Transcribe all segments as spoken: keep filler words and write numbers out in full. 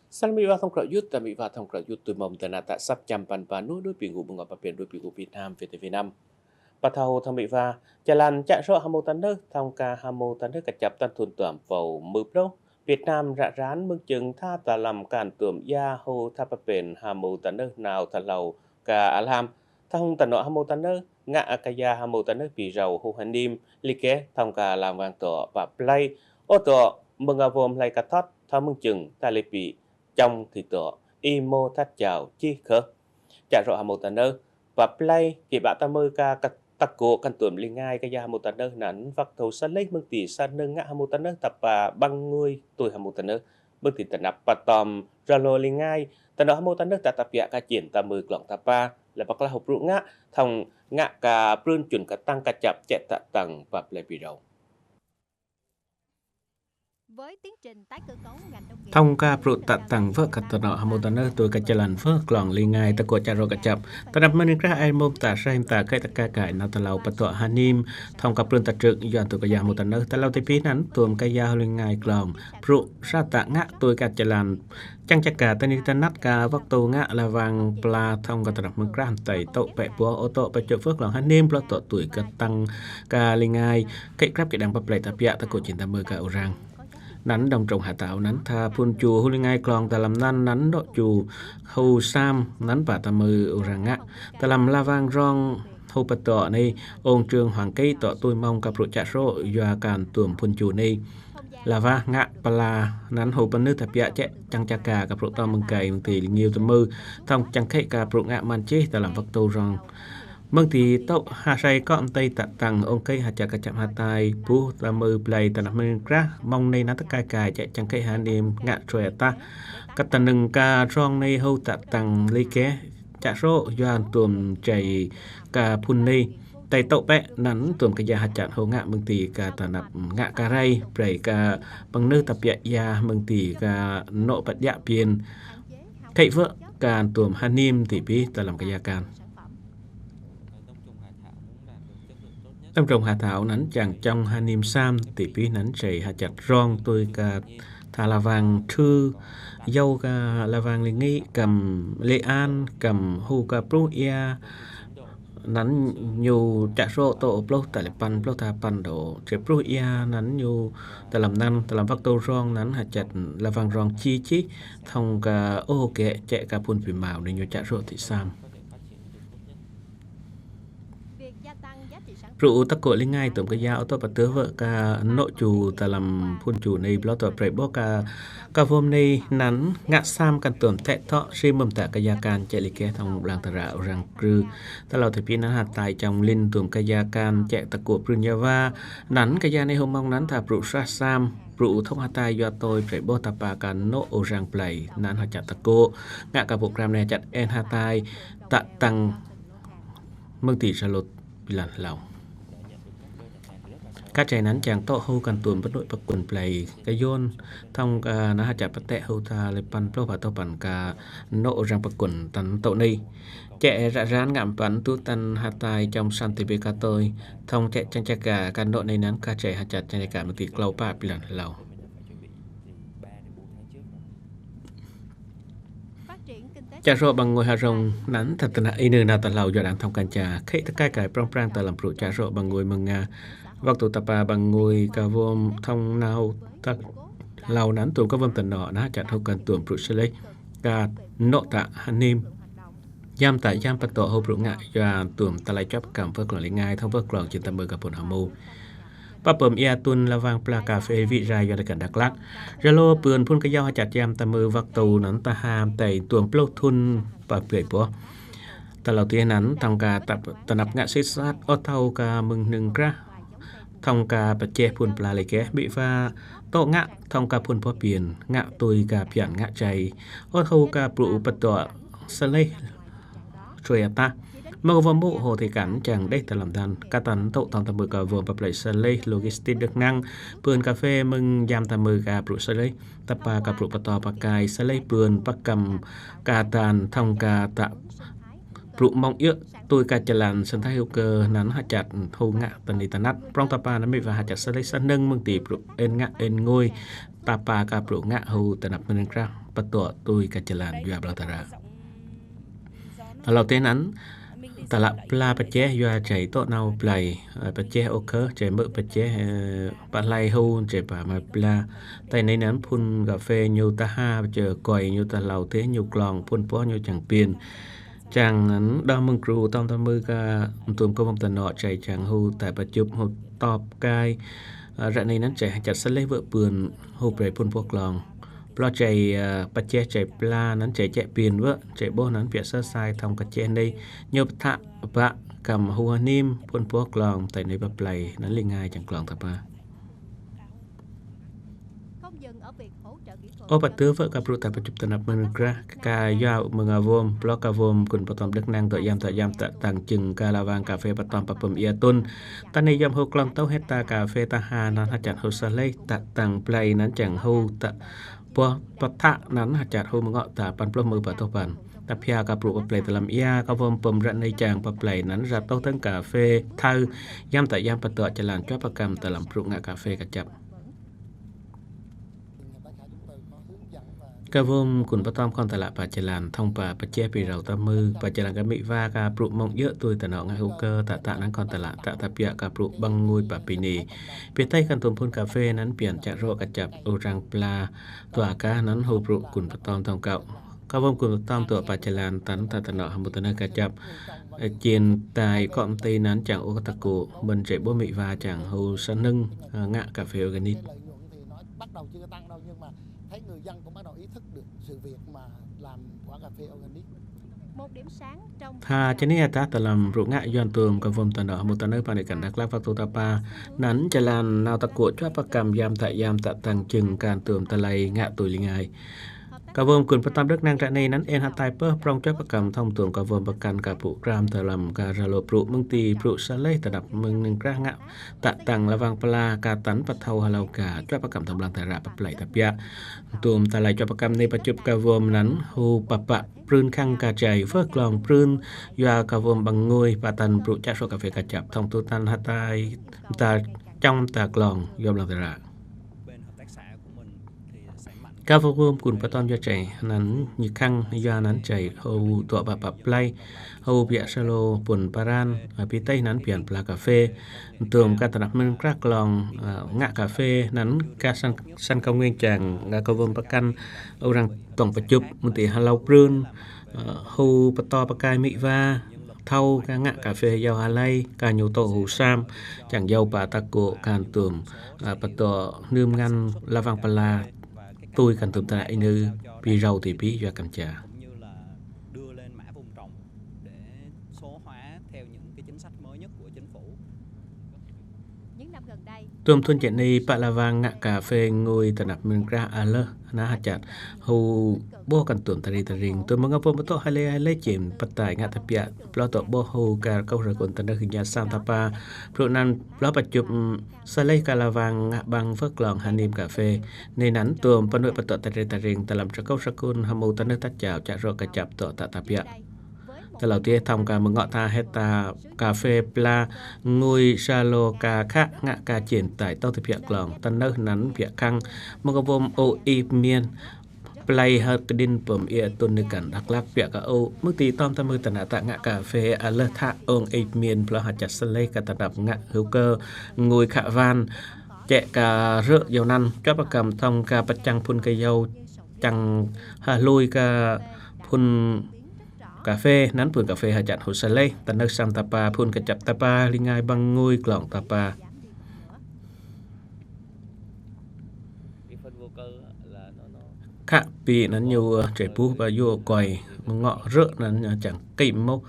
Săn mĭ va thŏng krŏ yut, ta mĭ va thŏng krŏ yut tui mŏm ta nă ta săp čăm păn ba nu đuĕ pi ngŭ mơng ngŏ pă pên đuĕ pi ngŭ Việt Nam, Việt Việt Nam. Pă thâo thŏng mĭ va, čalan čă srô̆ ha mâu ta nơh, thŏng ka ha mâu ta nơh kơjăp tăn thŭn tuam pâu mưh plôh. Việt Nam ră ran mơ̆ng čơ̆ng tha ta lăm kan tuôm ia hô tha pă pên ha mâu ta nơh nao tha hlâo ka alam. Thŏng ta nŏ ha mâu ta nơh, ngă aka ia ha mâu ta nơh pi rau hô ha nim, li keh thŏng ka lam wang tŏ pă play. Ôh tŏ, mơng a wơm hlay ka thŏt, thŏ mơng čơ̆ng, ta lê pi, čŏng thi tŏ, i mô thăt čao, čih khơh. Čă srô̆ ha mâu ta nơh, pă play, kĭ bă ta mưh ka, ka ta kô̆ kan tuôm li ngai ka ia ha mâu ta nơh năn, wăk thâo sa lêh mơng ti sa nơh ngă ha mâu ta nơh ta pă băng ngui tui ha mâu ta nơh. Mơng ti ta năp pă tŏm, ra lô li ngai, ta nŏ ha mâu ta nơh ta ta piă ka čin ta mưh klŏng ta pă, lĕ pă klah hô prŭ ngă, thŏng ngă ka prưn čun ka tăng kơjăp čĕ ta tăng pă play pi rau. Thŏng ka prŭ ta tăng wơ̆ ka ta nŏ ha mâu ta nơh tui ka čalan wơ̆ klŏng li ngai ta kô̆ čă srô̆ kơjăp. Ta năp mơng krah ai mông ta sreh ta kĕ ta ka kai nao ta hlâo pă tŏ ha nim, thŏng ka prưn ta trơ̆k yuan tui ka ia ha mâu ta nơh ta hlâo ti pi năn, tuôm ka ia hô li ngai klŏng. Prŭ sa ta ngă tui ka čalan. Čang čă ka ta ni ta năt ka wăk tâu ngă la wang pla thŏng ka ta năp mơng krah tai tŏ pĕ pô ôh tŏ pĕ čŏ wơ̆ klŏng ha nim plŏh tŏ tui ka tăng ka li ngai. Kĕ krăp kĕ đang pă play ta piă ta kô̆ čin ta mưh ka urang. Năn dŏng trong ha tao năn tha phŭn ču hô li ngai klŏng ta lăm năn năn dŏ ču hô sam năn pă ta mưh urang ngă. Ta lăm la wang rong hô pă tŏ ni ong čơ̆ng huang kĕ tŏ tui mông ka prŭ čă srô̆ yua kan tuôm phŭn ču ni. La wah ngă pla năn hô pă nơh ta piă čĕ čang čă ka ka prŭ tŏ mơng kai mơng ti li ngiu ta mưh. Thŏng čang kĕ ka prŭ ngă man čih ta lăm wăk tâu rong. Mơng ti tŏ ha srei kŏ mtei ta tăng ong kĕ ha čă kơjăp ha tai, puh ta mưh play ta năp mơng krah, mông ni năn ta kai kai čĕ čang kĕ ha nim ngă čuê ta. Ka ta nưng ka rong ni hô ta tăng li keh, čă srô̆ yuan tuôm čai ka phŭn ni. Tai tŏ pĕ năn tuôm ka ia ha čăt hô ngă mơng ti ka ta năp ngă ka rai, play ka păng nơh ta piă ia mơng ti ka nŏ pă ia piên. Kĕ wơ̆ kan tuôm ha nim ti pi ta lăm ka ia kan. Tâm trong ha thao năn čang čŏng ha nim sam ti pi năn čai ha čăt rong tui ka tha la wang Thư, yâu ka la wang Lê Nghị, kăm Lê An, kăm hô ka prŭ ia, năn ñu čă srô̆ tŏ plôh ta lê păn plôh ta păn dŏ. Čê prŭ ia năn ñu ta lăm năn, ta lăm wăk tâu rong năn ha čăt la wang rong či či, thŏng ka ôh kĕ čĕ ka phŭn pi mâu ni ñu čă srô̆ ti sam. Prŭ u ta kô̆ li ngai tuôm ka ia ôh tŏ pă tơh wơ̆ ka nŏ ču ta lăm phŭn ču ni blŏ tŏ prê bŏ ka, ka wơm ni năn ngă sam kan tuôm tĕ thŏ, si mơm ta ka ia kan čĕ li keh thŏng blang ta ra urang krư. Ta hlâo ti pi năn ha tai čŏng lin tuôm ka ia kan čĕ ta kô̆ prưn ia wa, năn ka ia ni hô mông năn tha prŭ srah sam, prŭ u thŏng ha tai yua tui prê bŏ ta pă ka nŏ urang play, năn ha čăt ta kô̆. Ngă ka program ni ha čăt en ha tai, ta tăng mơng ti sa lôt pi lăn hlâo. Ka čai năn čang tŏ hô kan tuôm pă nui pă kun play ka yuôn thŏng ka năn ha čăt pă tĕ hô tha lê păn plôh pă tŏ păn ka nŏ urang pă kun tăn tŏ ni. Čĕ ră ran ngă păn tu tăn ha tai čŏng săn ti pi ka tui thŏng čĕ čang čă ka ka nŏ ni năn ka čai ha čăt čang čă ka mơng ti klâo pă pi lăn hlâo. Čă srô̆ băng ngui ha rong năn ta ta nă i nư nă ta hlâo yua đang thŏng kan ča. Kĕ ta kai kai prŏng prang ta lăm prŭ čă srô̆ băng ngui mơng nga. Wăk tâu ta pă băng ngui ka wơm thŏng nao ta hlâo năn tuôm ka wơm ta nŏ nă čăt hô kan tuôm prŭ sreh lêh. Ka nŏ ta ha nim. Yam ta yam pă tŏ hô prŭ ngă yua tuôm ta lai čŏp kăm wơ̆ klŏng li ngai thŏng wơ̆ klŏng čin ta mưh ka phŭn ha mâu. Pă pơm ia tŭn la wang pla cà phê Vĩ Ra yua ta kan Dak Lak. Ra lô pưn phŭn ka yau ha čăt yam ta mưh wăk tâu năn ta ham tai tuôm plôh thŭn pă plei pô. Ta hlâo ti năn thŏng ka ta, ta năp ngă sĭt sat ôh thâo ka mơng nưng krah. Thŏng ka pă čeh phŭn pla lê keh pi wa tŏ ngă thŏng ka phŭn pô piên ngă tui ka pian ngă čai. Ôh thâo ka prŭ pă tŏ sreh lêh. Čuê ta. Mơng wơm mŭ hô ti kan čang đeh ta lăm dăn. Ka tăn tŏ thŏng ta mưh ka wơm pă plei sreh lêh logistik Dak Nang. Pưn cà phê mơng yam ta mưh ka prŭ sreh lêh. Ta pă ka prŭ pă tŏ pă kai sreh lêh pưn pă kăm ka tăn thŏng ka ta prŭ mông yơh tui ka čalan săn thai hô kơ năn ha čăt hô ngă ta ni ta năt. Prŏng ta pă năn mĭ wa ha čăt sreh lêh săn nâng mơng ti prŭ en ngă en ngui. tapa ka bruk ngă hŭ tơnap mơnơ̆ng krah pơtŏ tui kơ jơlan yua blang tơră. Hlâo dêh anăn, tơlă pla pơjeh yua jai tŏ nao blai, ơ, pơjeh ôh kơ, jai mơ̆ pơjeh, ơ, pă hlai hŭ, jai pă mă pla. Tơdah anei anăn phŭn kafê ñu tơha, jai koi ñu tơhlâo dêh ñu klong, phŭn boh ñu jang pin. Jang anăn đah mơ̆ng gru tŏm tơmư kơ tŭm kơ mơ̆ng tơnŏ jai jang hŭ ta pơjŭp hŭ tŏp kai. Ơ, ră anei anăn jai hơčăt sơlih wơ̆t pưn hŭ brei phŭn boh klong. Ploh jai, ơ, pơjeh jai pla anăn jai jĕ pin wơ̆t, jai boh anăn biă sơ sai thŏng kơ jeh anei. Ñu pơthă bă kăm hŭ hnim phŭn boh klong, tơdah anei pơplei anăn lĕ ngai jang klong tơpă. Ơ, pơtơ wơ̆t ka bruk ta pơjŭp tơnap mơnơ̆ng krah, ka yua mơ̆ng awôm, ploh ka wôm kun pơtŏm dơ̆ng năng tŏ yam tŏ yam tơtăng jơ̆ng ka lavang kafê pơtŏm pơpŭm ia tŭn. Tơdah anei yom hŭ klong tŏ hĕt ta kafê tơha anăn hơčăt hŭ sơlih tơtăng blai anăn jang hŭ ta boh pơthă anăn hơčăt hŭ mơngŏ ta păn pluh mơ̆ng pă tŏ păn. Tơpă ka bruk pơplei tơlăm ia, ka wôm pŭm ră anei jang pơplei anăn ră tŏ tơ̆ng kafê thâo yam tŏ yam pơtŏ jơlan čuă pơkăm tơlăm bruk ngă kafê kơjăp. Ka wôm kun pơtŏm khŏn tơlă pă jơlan thŏng pă pơjeh pi rao tơmư, pă jơlan kơ amĭ wa ka bruk mơ̆ng yơh tui tơnŏ ngă hŭ kơ tơtăng anăn khŏn tơlă tơtăng biă ka bruk ƀăng ngui pă pini. Pơtê kăn tŭm phŭn kafê anăn biă čă rŏ kơjăp ôh răng pla tua ka anăn hŭ bruk kun pơtŏm thŏng kâo. Ka wôm kun pơtŏm tŏ pă jơlan tăn ta tơnŏ hmâo tơnơ̆ kơjăp. Ơ, jên tai kŏ mtê anăn jang ôh tơkŏ, mơ̆n jai boh amĭ wa jang hŭ sa nơ̆ng, ơ, ngă kafê organic. Tha čơnei ta tơlăm bruk ngă yuăn tŭm ka wôm tơnŏ hmâo tơnơ̆ pă anei kăn Dak Lak wơ̆t tŏ tơpă anăn jơlan nao tơkŏ čuă pơkăm yam tŏ yam tơtăng jơ̆ng kăn tŭm tơlei ngă tui lĕ ngai. Ka wôm kun pơtŏm dơ̆ng năng ră anei anăn ên hơtai pơh prŏng čuă pơkăm thŏng tŭm ka wôm pơkăn ka pŭ kram tơlăm ka rơlô bruk mơ̆ng ti bruk sơlih tơnap mơnơ̆ng krah ngă tơtăng lavang pla ka tăn pơthâo hlâo ka čuă pơkăm tơlăm blang tơră pơplei tơbiă. Tŭm tơlei čuă pơkăm anei pơjŭp ka wôm anăn hŭ pơpă prưn khăng ka jai wơ̆t klong prưn yua ka wôm ƀăng ngui pă tăn bruk čă rŏ kafê kơjăp thŏng tŭ tăn hơtai mta čŏng mta klong yua blang tơră. Ka wôm kun pơtŏm yua jai anăn ñu khăng yua anăn jai hŭ tŏ pă pă plei, hŭ biă sa lô pŭn paran, ơ, pơtê anăn biă pla kafê. Tŭm ka tơnap mơnơ̆ng krah klong, ơ, ngă kafê anăn ka săn, săn kơ nguyên jang, ngă ka wôm pơkăn ôh răng tŏng pơjŭp mơ̆ng ti hlâo prưn, ơ, hŭ pơtô pơkai amĭ wa, thâo ka ngă kafê yâo hlei, ka ñu tŏ hŭ sam, jang yâo pă tơkŏ kăn tŭm, ơ, pơtŏ nưm ngăn lavang pla tui kăn tŭm tơnă ênư̆ pi rao ti pi yua kăn ča. Tŭm thŭn jĕ anei pă lavang ngă kafê ngui tơnap mơnơ̆ng krah alơh anăn hơčăt hŭ boh kăn tŭm tơri tơring. Tŭm mơ̆ng ngă wôm pơtŏ hlei hlei jên pơtai ngă tơbiă ploh tŏ boh hŭ ka rơkâo rơkŭn tơnơ̆ hing yă sam tơpă. Bruk anăn ploh pơjŭp, ơ, sơlih ka lavang ngă ƀăng wơ̆t klong hnim kafê. Anei anăn tŭm pơnuih pơtŏ tơri tơring tơlăm rơkâo rơkŭn hmâo tơnơ̆ tăt jao čă rŏ kơjăp tŏ tơtăng biă. Tơlâo dêh thŏng ka mơngŏ tha hĕt ta kafê pla ngui sa lô ka khă ngă ka jên tai tŏ tơbiă klong. Tơnơ̆ anăn biă khăng mơ̆ng ka wôm ôh ih miên plei hơt kơđĭn pŭm ia tŭn nơ̆ng kăn Dak Lak biă kơ ôh. Mơ̆ng ti tŏm tơmư tơnă ta ngă kafê alơh thă ung ih miên ploh hơčăt sơlih ka tơnap ngă hŭ kơ ngui khă wan. Čĕ ka rơ̆ yâo anăn čuă pơkăm thŏng ka pơčăng phŭn kơ yâo čăng hă lui ka phŭn kafê, anăn phŭn kafê hơčăt hŭ sơlih, tơnơ̆ sam tơpă, phŭn kơjăp tơpă, lĕ ngai ƀăng ngui klong tơpă. Khă pi anăn ñu, ơ, čĕ puh pă yua koi, mơngŏ rơ̆ anăn, ơ, čang kĭ mŭk,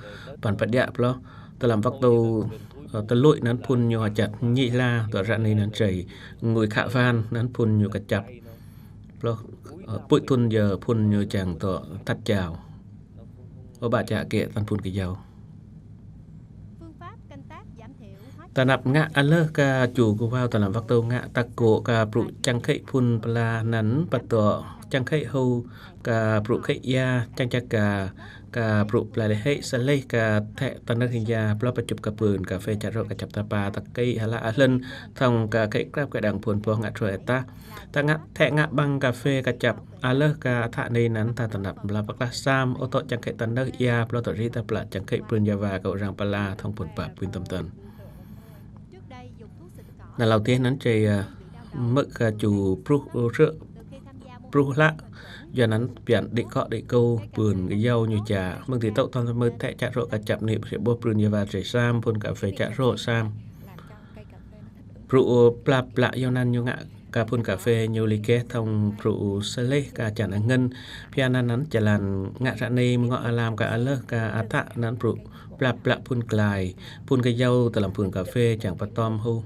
păn pơđiă ploh, tơlăm wăk tŭ, ơ, tơluč anăn phŭn ñu hơčăt ñĭ hla, tŏ ră anei anăn čai, ngui khă wan anăn phŭn ñu kơjăp. Ploh, ơ, puih thŭn yơh phŭn ñu čang tŏ tăt jao. Ơ, ƀă čă kĕ tăn phŭn kơ yâo. Ta năp ngă a lơh ka chu ku wao ta lăm wăk tâu ngă ta kô̆ ka prŭ čang khĕ phŭn pla năn pă tŏ čang khĕ hâu ka prŭ khĕ ia čang čak ka ka prŭ pla lĕ hĕ sa lĕ ka thĕ ta nơh hing ia plŏ pă čŭp ka pưn ka phê čă rŏ ka čăp ta pa ta kĕ hala a hlân thŏng ka khĕ krap kĕ đang phŭn pŏ ngă trôi ta. Ta ngă thĕ ngă ƀăng ka phê ka čăp a lơh ka thă nê năn ta ta năp mla pă klah sam ô tŏ čang khĕ ta nơh ia plŏ tŏ ri ta pla čang khĕ prŭn ia wa ka urăng pla thŏng phŭn pă pŭn tâm tăn. Năn lău tih năn čê mơ̆ ka chu pruh rơ̆ pruh hlă. Yua năn pian đĭ kŏ đĭ kâu pưn yau ñu čă mơ̆ng ti tŏ tŏng mơ̆ thĕ čă rŏ ka čăp nê pơsĕ ƀôh prŭn ia wa trê sam phŭn ka phê čă rŏ sam. Prŭ pla pla yau năn ñu ngă ka phŭn ka phê ñu li keh thŏng prŭ sa lĕ ka čan ngăn. Phian năn năn čalan ngă ră nê mơ̆ ngŏ a lam ka a lơh ka a thă năn prŭ pla pla phŭn klai phŭn ka yau ta lăm phŭn ka phê čang pă tŏm hâu.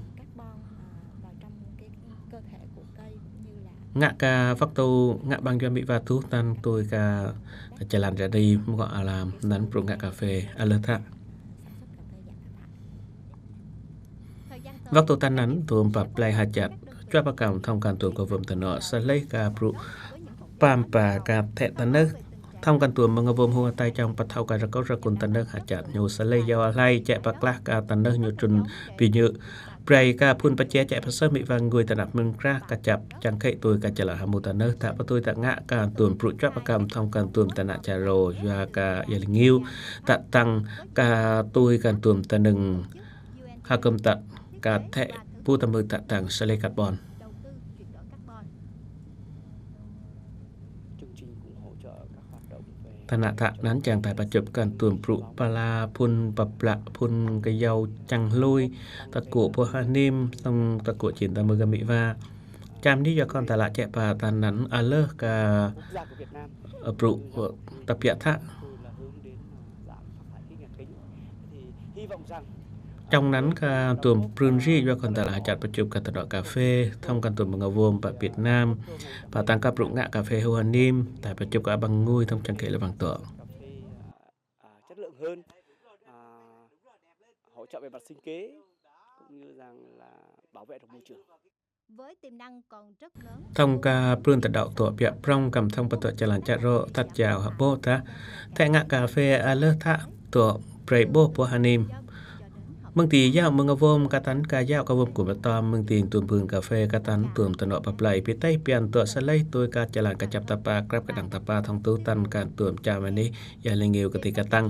Ngă ka wăk tâu ngă ƀăng yua mĭ wa tuh tăn tui ka čalan ră nê mơ̆ ngŏ a lam năn prŭ ngă ka phê a lơh thă. Wăk tâu tăn năn tuôm pă play ha čăt čuă pă kam thŏng kan tuôm ka wơm ta nŏ sa lĕ ka prŭ pam pă ka thĕ ta nơh thŏng kan tuôm mơ̆ng wơm hua tai čang pă thâo ka rơkâo rơkun ta nơh ha čăt ñu sa lĕ yau a hlai čĕ pă klah ka ta nơh ñu trŭn pi ñu. Prai ka phŭn pă čia čĕ pă sơh mĭ wa ngui ta năp mơ̆ng krah ka čăp čang khĕ tui ka čalan hmâo ta nơh ta pă tui ta ngă ka tuôm prŭ čuă pă kam thŏng kan tuôm ta nă čă rŏ yua ka ia lĕ ngiu ta tăng ka tui kan tuôm ta nơ̆ng ha kơm ta ka thĕ pu ta mơ̆ ta tăng sa lĕ carbon. Ta nă thă năn čang tai pă čŭp kan tuôm prŭ pla phŭn pă pla phŭn ka yau čang hlôi ta kô̆ pô ha nim tŏng ta kô̆ čin ta mơ̆ ka mĭ wa. Čam ni yua kon ta lă čĕ pă ta năn a lơh ka prŭ ta piă thă. Trong năn ka tuôm prŭn ri yua kon ta lă ha čăt pă čŭp ka ta nŏ ka phê thŏng kan tuôm mơ̆ng wơm pă Việt Nam pă tăng ka prŭ ngă ka phê hua nim tai pă čŭp ka ƀăng ngui thŏng čang khĕ lĕ ƀăng tŏ. Chất lượng hơn, hỗ trợ về mặt sinh kế cũng như rằng là bảo vệ được môi trường. Thŏng ka prŭn ta đăo tŏ piă prŏng kam thŏng pă tŏ čalan čă rŏ tăt jao ha ƀôh ta thĕ ngă ka phê a lơh thă tŏ prai ƀôh pô ha nim. Mơ̆ng ti yao mơ̆ng wơm ka tăn ka yao ka wơm kŭm pă tŏm mơ̆ng ti tuôm phŭn ka phê ka tăn tuôm ta nŏ pă play pi têh pian tŏ sa lĕ tui ka čalan ka čăp ta pa krap ka đang ta pa thŏng tuh tăn kan tuôm čam anih ia lĕ ngiu ka ti ka tăng.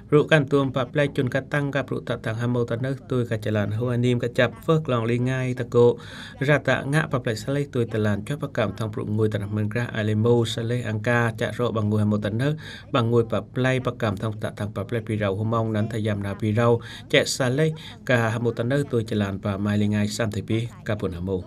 Prŭ kan tuôm pă play čŭn ka tăng ka prŭ ta tăng hmâo ta nơh tui ka čalan hua nim ka čăp wơh klong li ngai ta kô̆. Ra ta ngă pă play sa lĕ tui ta lan čuă pă kam thŏng prŭ ngui ta năp mơ̆ng krah a lĕ mâu sa lĕ ang ka čă rŏ ƀăng ngui hmâo ta nơh ƀăng ngui pă play pă kam thŏng ta tăng pă play pi rau hmâo năn ta yam na pi rau čĕ sa lĕ ka hmâo ta nơh tui čalan pă mai li ngai sam ti pi ka phŭn hmâo.